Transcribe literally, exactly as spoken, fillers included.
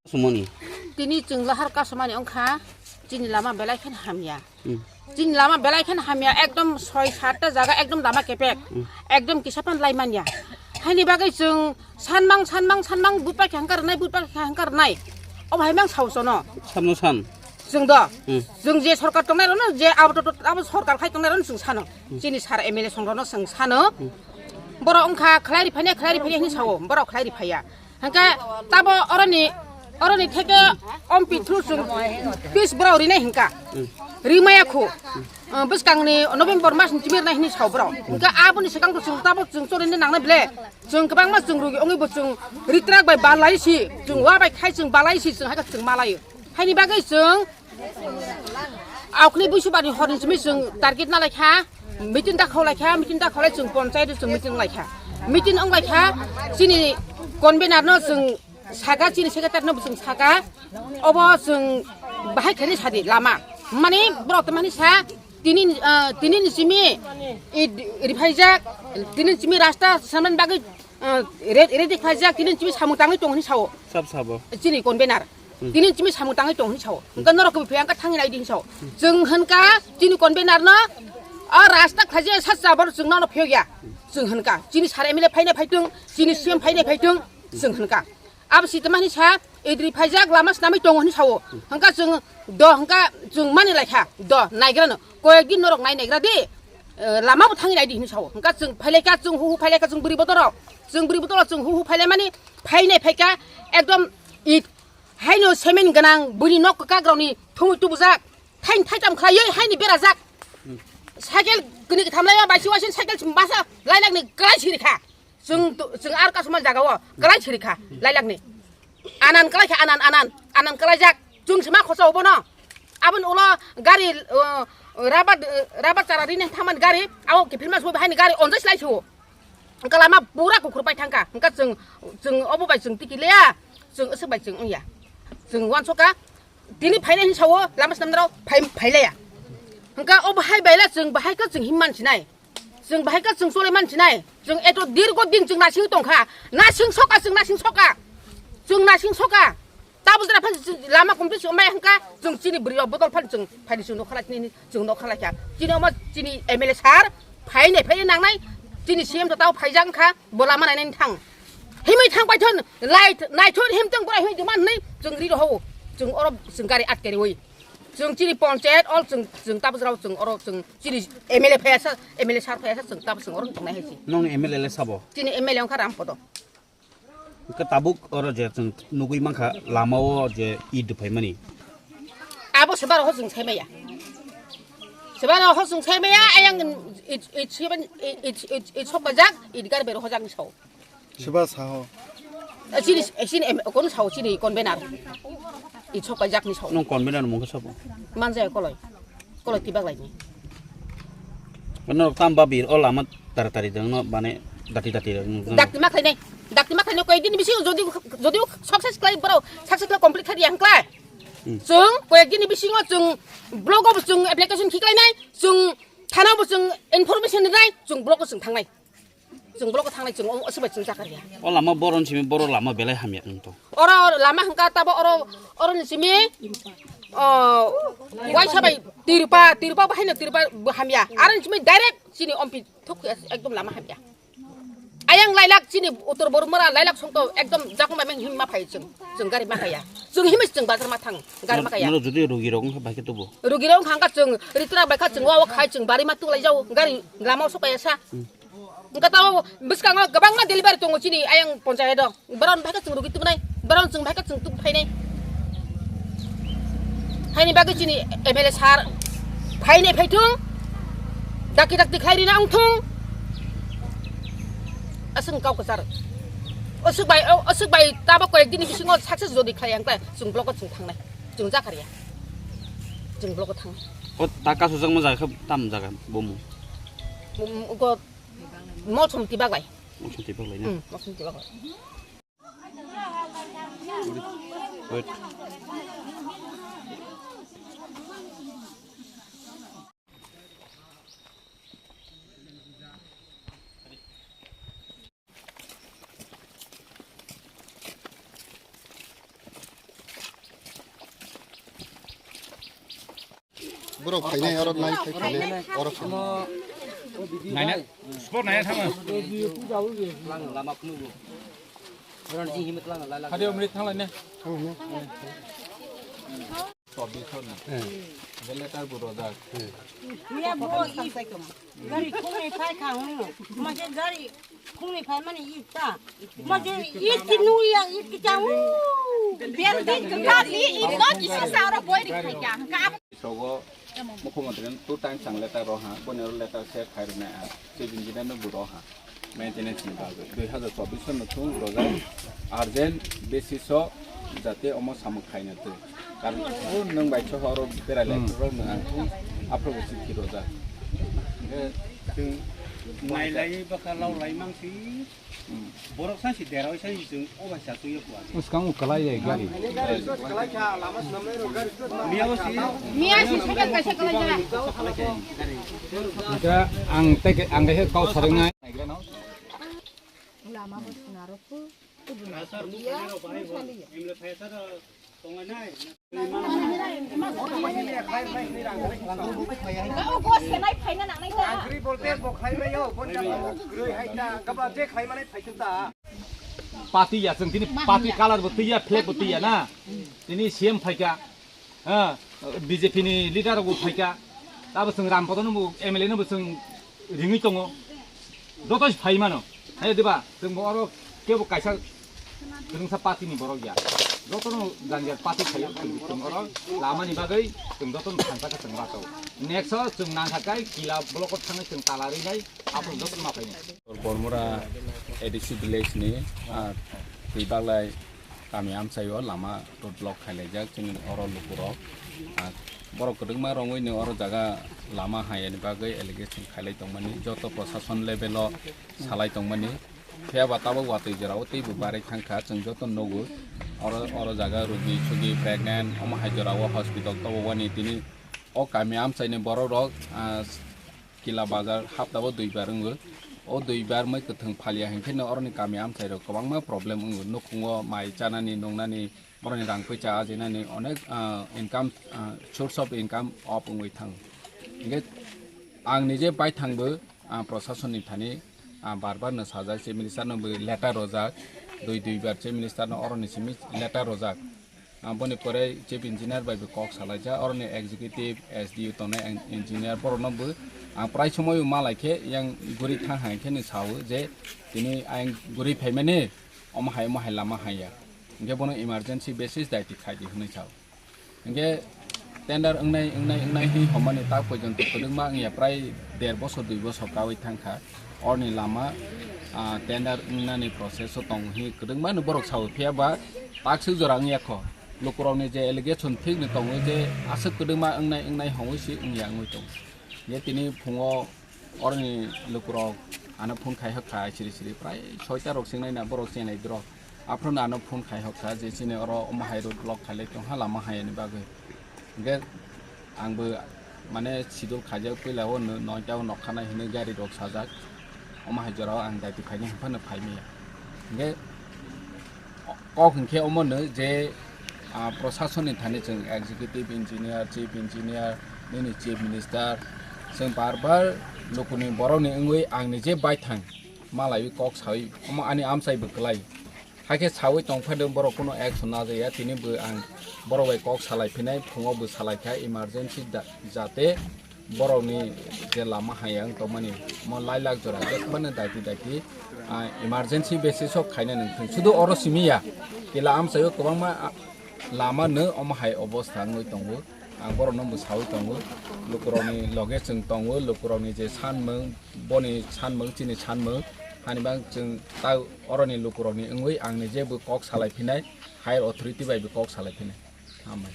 Sumoni. Tini chwng lahar kasumani wngkha, chini lama belai kheno hamya. Hmm. Chini lama belai kheno hamya, ekdom soi satta jaga ekdom lama kepek, hmm, ekdom kisa phan lai manya. Haini bagwi chwng sanmang, sanmang, sanmang, budhbar khe hangkar nai, budhbar khe hangkar nai. Obo hai mang sao sono. Samno san. Chwng do. Hmm. Chwng je sorkar tongnai rano, je abo to, to, abo sorkar khai tongnai rano chwng sano. Hmm. Chini sar M L A song rano chwng sano. Hmm. Borok wngkha khlai ri phaiya, khlai ri phaiya hini sao, borok khlai ri phaiya. Hingke tabo oroni, oroni theke ompi through chwng pis borok rinai hingka. Hmm. Rimaya khu. Hmm. Ah, bwskangni November mas ni chimir nai hini sao borok. Hingke aboni swkang to chwng tabo chwng chorine nangnai ble. Chwng kwbangma chwng rugi wngwi bo chwng ritrak bai balai si, chwng wa bai khai chwng balai si, chwng hai khe chwng malaio. Haini bagwi chwng aokni buisubani horni simi chwng target na laikha, meeting da khao laikha, meeting da khao lai chwng ponchayat chwng meeting laikha. Meeting wng laikha, chini convener no chwng saka, chini secretary no chwng saka, obo chwng bahai khaini sadi lama. Mani borok to mani sa, Tini, ah, tini ni simi, i, riphaijak, tini ni simi rasta sanmani bagwi, ah, re-, ready khlaijak, tini ni simi samung tangwi tongo hinwi sao. Sab sabo. Chini convener. Hmm. Tini ni simi samung tangwi tongo hinwi sao. Hwnkhe norok kwbwi phiya wngkha thangwi naidi hinwi sao. Chwng hwnkha chini convener no, ah, rasta khlaijak sat sabor chwng nono phiyok ya. Chwng hwnkha. Chini sar M L A phaina phaitung, chini C M phaina phaitung, chwng hwnkha. Abo si tama hinwi sa, idri phaijak lama swnamwi tongo hinwi sao. Hwnkha chwng do, hwnkha chwng mani laikha do, naigrano. Koyek din norok nai naigra di, eh, lama bo thangwi naidi hinwi sao. Hwnkha chwng phailaikha, chwng hu hu phailaikha, chwng bwrwi bodoro. Chwng bwrwi bodoro, chwng hu hu phailaimani phainai phaikha, ekdom it haino cement gwnang bwrwi nok kwkakrokni thumwi tubujak. Thain thaitam khlaiwi haini berajak. Cycle kini kitham laiba baisi wasin cycle basa lailakni kwlai sirikha. Chwng to, chwng ar kasuma jaga o kwlai sirikha lailakni. Anan kwlai kha, anan, anan, anan kwlaijak. Chwng sima khosa obono. Aboni ulo gari, uh, rubber, uh, rubber chara rini thaman gari, abo kiphilma soi bahai ni gari onjai slai sio. Kalama pura kukhur pai thangkha. Hwnkha chwng, chwng obo bai chwng tiki leya. Chwng aswk bai chwng wngya. Chwng wansokha. Tini phainai hinwi sao, lama swnamnarok phai-, phailaya. Hwnkha o bahai baila chwng bahai khe chwng himman sinai. Chwng bahai khe chwng chole man sinai. Chwng eto dirgo din chwng nasing tongkha. Nasing soka, chwng nasing soka. Chwng nasing soka. Tabuk jora phai chwng lama complete chwng mai hwnkha. Chwng chini bwrwi rok bodol phai chwng phaidi chwng nokha lai chini, chwng nokha lai kha. Chini omo chini M L A sir phainai phainai nangnai. Chini C M to tao phaijak wngkha. Bo lama nainani thang. Himwi thang paithon, light, naithon himtong borai himwi tongma hinwi chwng ri rohao. Chwng oro chwng gari atkeriwi. Chwng chini ponchayat all chwng, chwng tabuk jora chwng oro chwng chini M L A phayasa, M L A sir phayasa chwng tabuk chwng oro tongnai hai si. Nongni M L A le sabo? Chini M L A wngkha Rampodo. Hwnkhe tabuk oro je chwng nugwi mankha lama o je it rwphaimani. Abo se baro ho chwng saimaya. Se baro ho chwng saimaya ayang it, it, it, it, it, it sokbajak, it gari bero hojakni sao. Siba saho. Eh, chini, eh, chini, em, kono sao chini convener. I chokpai jakni sao. Nong convener mungkha sabo. Manjaya koloi. Koloi tibak laini. Ano tam babir o lama taratari dengno bane dati dati deng. Dakti ma khlainai. Dakti ma khlainai koyek din bisingo jodi, jodi success khlai borok success khlai complete khlai yang khlai. Hmm. Chwng koyek din bisingo chwng block o chwng application khiklainai, chwng thana bo chwng information rinai, chwng block o chwng thangnai. Chwng block o thangnai chwng o, aswk bai chwng chakar ya. O lama boron simi boro lama belai hamya wng tong. Oro lama hwnkha tabo oro, oro ni simi, o, waisa bai tirupa, tirupa bo haino tirupa bo hamya. Aro ni simi direct chini ompi thok ya, ekdom lama hamya. Ayang lailak chini utor Bormora lailak songto ekdom jakong bai meng himma phai chwng. Chwng gari ma kaya. Chwng himma chwng bazar ma thang gari ma kaya. Noro jodi rugi rok wngkha bai khe tubu. Rugi rok wngkha chwng ritra bai kha chwng wa wa khai chwng bari ma tulai jau gari lama o sok kaya sa. Hmm. Wngkha tamo bwskango kwbangma delivery tongo chini ayang ponchayat o. Borok ni bai khe chwng rugi tubunai, borok chwng bai khe chwng tubu phainai. Haini bagwi chini M L A sir phainai phaithung, dakti dakti khlai rina wngthung. Aswk kau kwchar. Aswk bai, aswk bai tabo koyek dini bisingo success jodi khlai ang khe chwng block o chwng thangnai. Chwng jakar ya. Chwng block o thangnai. O ta kasu jakma jaga khe tam jaga bomu. Go Mosomti baglai. Mosomti baglai na? Hmm, mosomti baglai. Wait. Borok phainai, oro nai phai phainai, oro phainai. Naina, spot naina thangma. Lama phunu. Oro ni himit lama lala. Hadi omrit thangla ne. Thangma. Chobbish hor na. Hmm. Letter bo rojak. Hmm. Miya bo i gari khungni phai kha hwn. Mase gari khungni phai mani i ta. Mase i ti nu ya i ti cha u. Building ka ni i bo ki sa sa ro boi ri khai ka. Ka Sogo Mukhyamantri no two times ang letter ro ha, boni oro letter se khai rwnai ang, chief engineer no bo ro ha, maintenance ni bagwi dui hazar chobbish no thung rojak, urgent basis o jate omo samung khaina twi. Karon o nwng bai soho oro berai lai Hmm. rok nwng ang thung, aphuru bo chithi rojak. Hwnkhe chwng Nailai bwkha laulai mang si. Borok sai si deroi sai si chwng o bai sa twi o kuwa. Bwskang o kwlai ya gari. Miya o si. Miya si second kaisa kwlai ya. Hwnkhe ang teke, ang kaisa kok sarwngnai. Lama bo swnaro phu. Asar mu khairo bai bo. Imle phaisa da. Pati ya, chwng tini pati colour bo twi ya, flag bo twi ya na. Tini C M phaikha, ha, B J P ni leader rok bo phaikha. Abo chwng Ram Podo no bo, M L A no bo chwng ringwi tongo. Joto se phai mano. Hai diba? Chwng bo oro kebo kaisa kwrwngsa party ni borok ya. Joto no janjal party khayo, chwng oro lama ni bagwi chwng joto no thansa khe chwng rato. Next o chwng nangkha kai kila block o thangwi chwng tala rinai, abo joto no ma phainai. Bormura A D C village ni, ah, twi baglai kami amchaio lama road block khailaijak chini oro lukurok. Ah, borok kwbangma rongwi ni oro jaga lama hayani bagwi allegation khailai tongmani, joto prosason level o salai tongmani. Phiya ba tabuk watwi jorao teibo barwi thangkha, chwng joto nugo. Oro, oro jaga rugi sugi pregnant omo hai jorao hospital tobobani tini o kami amchaini borok rok, ah, Kila bazar haptao duibar wngo. O duibar mui kwthwng phalia hinkhe no oroni kami amchairok kwbangma problem wngo. Nukhungo mai chanani, nungnani, boroni rang poicha ajinani onek, ah, income, ah, source of income off wngwi thango. Hinkhe ang nije baithangbo, ah, prosasonni thani, ah, bar bar no sajak, chief minister no bo letter rojak, dui duibar chief minister no oroni simi letter rojak. Ah, boni pore chief engineer bai bo kok salaijak, oroni executive, S D O tongnai en-, engineer borokno bo ang prai somoio malai khe yang guri thang hai khe ni sao je tini ayang guri phaimani omo hai omo hai lama haiya. Hinkhe bono emergency basis daiti khaidi hwnwi sao. Hinkhe tender wngnai, wngnai, wngnai hi homani tak porjonto kwdwkma wngya prai der bosor dui bosor kaui thangkha. Orni lama, ah, tender wngnani process o tongo hi kwdwkma no borok sao, phiya ba takswk jora wngya kho. Lukurokni je allegation thik no tongo je aswk kwdwkma wngnai wngnai hongwi si wngya wngwi tongo. Je tini phungo orni lukurok ano phone khai hokha siri siri prai soita rok singnai na borok chenai drok. Aphuru no ano phone khai hokha je chini oro omo hai road block khailai tongha lama hayani bagwi. Hinkhe angbo mane sidul khaijak puila o no noita o nokha nai hinwi gari rok sajak. Omo hai jorao ang daiti phainai hinphano phaimaya. Hinkhe kok hinkhe omo no je, ah, prosasonni thani chwng executive engineer, chief engineer, nini chief minister, chwng bar bar lukuni borokni wngwi ang nije baithang malaiwi kok sawi omo ani amchai bo kwlai. Hakhe sawi tongphano borok kuno action najaya, tini bo ang borok bai kok salai phinai, phungo bo salai kha emergency da-, jate borokni je lama haya wng tongmani mo lai lak jora je phano daiti daiti, ah, emergency basis o khaina nang thung. Sudu oro simi ya, kila amchaio kwbangma, ah, lama no omo hai obostha wngwi tongo. Ang borokno bo sawi tongo, lukurokni loge chwng tongo, lukurokni je sanmung, boni sanmung, chini sanmung, hani bang chwng ta oroni lukurokni wngwi ang nije bo kok salai phinai, higher authority bai bo kok salai phinai. Hambai.